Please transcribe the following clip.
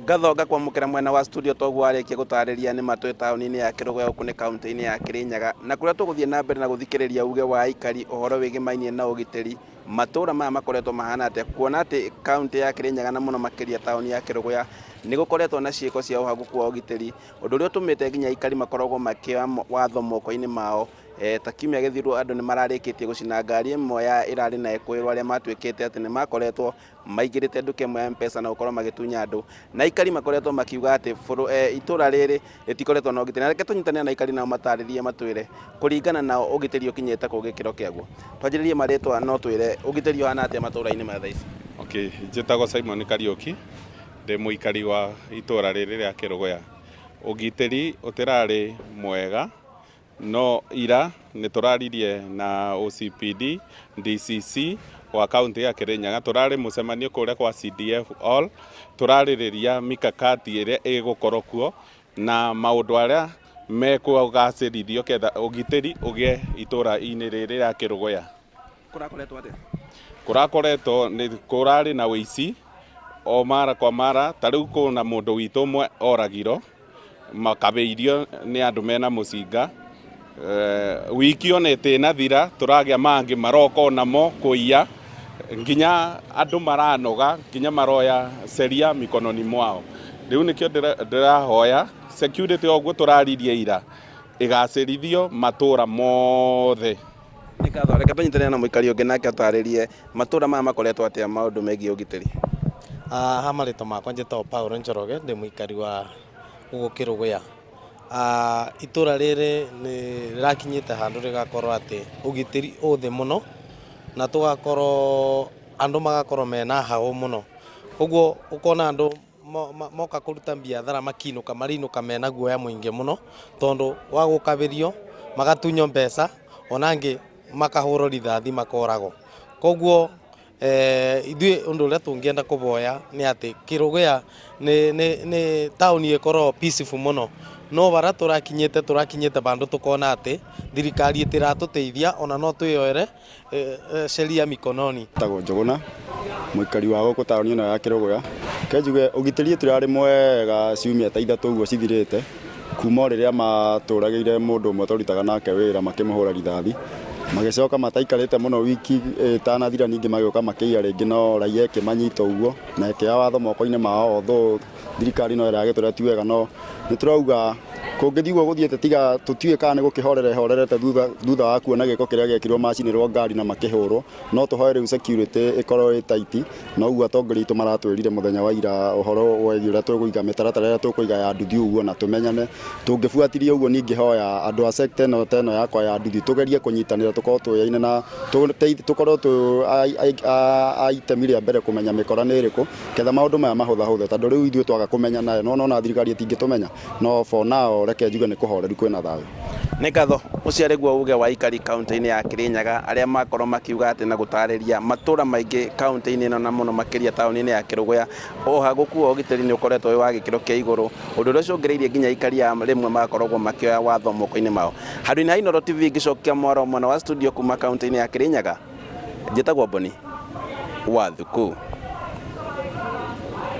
Ngatho ngakwamũkĩra mwena wa studio toguo warĩkia gũtarĩria nĩ matwĩ taũni-inĩ ya Kĩrũgũya gũkũ nĩ kaunti-inĩ ya Kĩrĩnyaga, na kũrĩa tũgũthiĩ na mbere na gũthikĩrĩria uge wa aikari ũhoro wĩgĩmainie na ũgitĩri. Matũũra maya makoretwo mahana atĩa kuona atĩ kaunti ya Kĩrĩnyaga na mũno makĩria taũni ya Kĩrũgũya nĩ gũkoretwo na ciĩko cia ũhagũku wa ũgitĩri, ũndũ ũrĩa ũtũmĩte nginya aikari makoragwo makĩoya watho moko-inĩ mao. Ta kiumia gĩthiru andũ nĩ mararĩkĩtie gũcina ngari ĩmwe ya ĩrarĩ na ekũĩrwo arĩa matuĩkĩte atĩ nĩ makoretwo maingĩrĩte nduka ĩmwe ya Mpesa na gũkorwo magĩtunya andũ. Na aikari makoretwo makiuga atĩ itũra rĩrĩ rĩtikoretwo na ũgitĩri. Na reke tũnyitane na aikari nao matarĩrie matwĩre kũringana nao ũgitĩri ũkinyĩte kũ gĩkĩro kĩaguo. Twanjĩrĩrie marĩtwa no twĩre ũgitĩri ũhana atĩa matũra-inĩ maya thaa ici? Okay, njĩtagwo Simon Kariũki, ndĩ mũikari wa itũra rĩrĩ rĩa Kĩrũgũya. Ũgitĩri ũtĩrarĩ mwega No ira nĩ tũraririe na OCPD, DCC wa kaunti ya Kirinyaga, tũrarĩ mũcemanio kũrĩa kwa CDF all, tũrarĩrĩria mikakati ĩrĩa ĩgũkorwo kuo na maũndũ arĩa mekũgacĩrithio ketha ũgitĩri ũgĩe itũra-inĩ rĩrĩ rĩa Kĩrũgũya. Kũrakoretwo atĩa? Kũrakoretwo nĩ kũrarĩ na ũici o mara kwa mara, ta rĩu kwĩna mũndũ witũ ũmwe oragirwo makabĩirio nĩ andũ mena mũcinga. Wiki ona ĩtĩnathira tũragĩa mangĩ maroka onamo kũiya nginya andũ maranoga nginya maroya sheria mikononi mwao. Rĩu nĩkĩo ndĩrahoya security o ũguo tũraririe ira ĩgacĩrithio matũra mothe. Nĩ ngatho, reke tũnyitanĩre na mũikari ũngĩ nake atarĩrie matũra maya makoretwo atĩa maũndũ megiĩ ũgitĩri. Ha marĩtwa makwa njĩtagwo Paul Njoroge ndĩ mũikari wa gũkũ Kĩrũgũya. Itũra rĩrĩ nĩ rĩrakinyĩte handũ rĩgakorwo atĩ ũgitĩri ũ thĩ mũno na tũgakorwo andũ magakorwo mena hahũ mũno. Ũguo ũkona andũ moka kũruta biathara makinũka marinũka mena guoya mũingĩ mũno tondũ wa gũkabĩrio magatunywo mbeca ona angĩ makahũrwo rithathi makoragwo. Koguo ithuĩ ũndũ ũrĩa tũngĩenda kũboya nĩ atĩ Kĩrũgũya nĩ taũni ĩkoragwo peaceful mũno no harĩa tũrakinyĩte tũrakinyĩte handũ tũkona atĩ thirikari ĩtiratũteithia ona no twĩyoere sheria mikononi. Njĩtagwo Njũgũna, mũikari wa gũkũ taũni ĩno ya Kĩrũgũya. Reke njuge ũgitĩri ũtirarĩ mwega ciumia ta ithatũ ũguo cithirĩte, kuma o rĩrĩa matũragĩire mũndũ ũmwe twarutaga nake wĩra makĩmũhũra rithathi, magĩcoka mataikarĩte mũno wiki ĩtanathira ningĩ magĩũka makĩiya rĩngĩ no raia ĩkĩmanyita ũguo na ĩkĩoya watho moko-inĩ mao although thirikari no ĩragĩtwĩra ti wega no nĩ tũrauga kũngĩthiĩ ũguo gũthiĩte tiga tũtiũĩ kana nĩ gũkĩhorera ĩhorerete thutha wa kuona gĩko kĩrĩa gĩekirwo macinĩrwo ngari na makĩhũrwo. No tũhoe rĩu security ĩkorwo ĩ tight na ũguo atongoria aitũ maratwĩrire mũthenya wa ira ũhoro wĩgiĩ ũrĩa tũkũiga mĩtaratara ĩrĩa tũkũiga ya nduthi ũguo na tũmenyane. Tũngĩbuatĩrĩria ũguo niĩ ingĩhoya andũ a sector ĩno ta ĩno yakwa ya nduthi tũgerie kũnyitanĩra tũkorwo tũyaine na tũkorwo twĩ a itemi rĩa mbere kũmenya mĩkora nĩ ĩrĩkũ ketha maũndũ maya mahũthahũthe tondũ rĩu ithuĩ twaga kũmenyana no nona thirikari ĩtingĩtũmenya no for now reke njuge nĩ kũhoreru kwĩna thayũ. Nĩ ngatho. Ũcio arĩ guo uge wa aikari kaunti-inĩ ya Kirinyaga arĩa makorwo makiuga atĩ na gũtarĩria matũra maingĩ kaunti-inĩ ĩno na mũno makĩria taũni-inĩ ya Kĩrũgũya ũhagũku wa ũgitĩri nĩ ũkoretwo wĩ wa gĩkĩro kĩa igũrũ ũndũ ũrĩa ũcũngĩrĩirie nginya aikari a rĩmwe magakoragwo makĩoya watho moko-inĩ mao. Handũ-inĩ ha Inooro TV ngĩcokia mwaro mwena wa studio kuma kaunti-inĩ ya Kirinyaga, njĩtagwo Boni wa Thuku.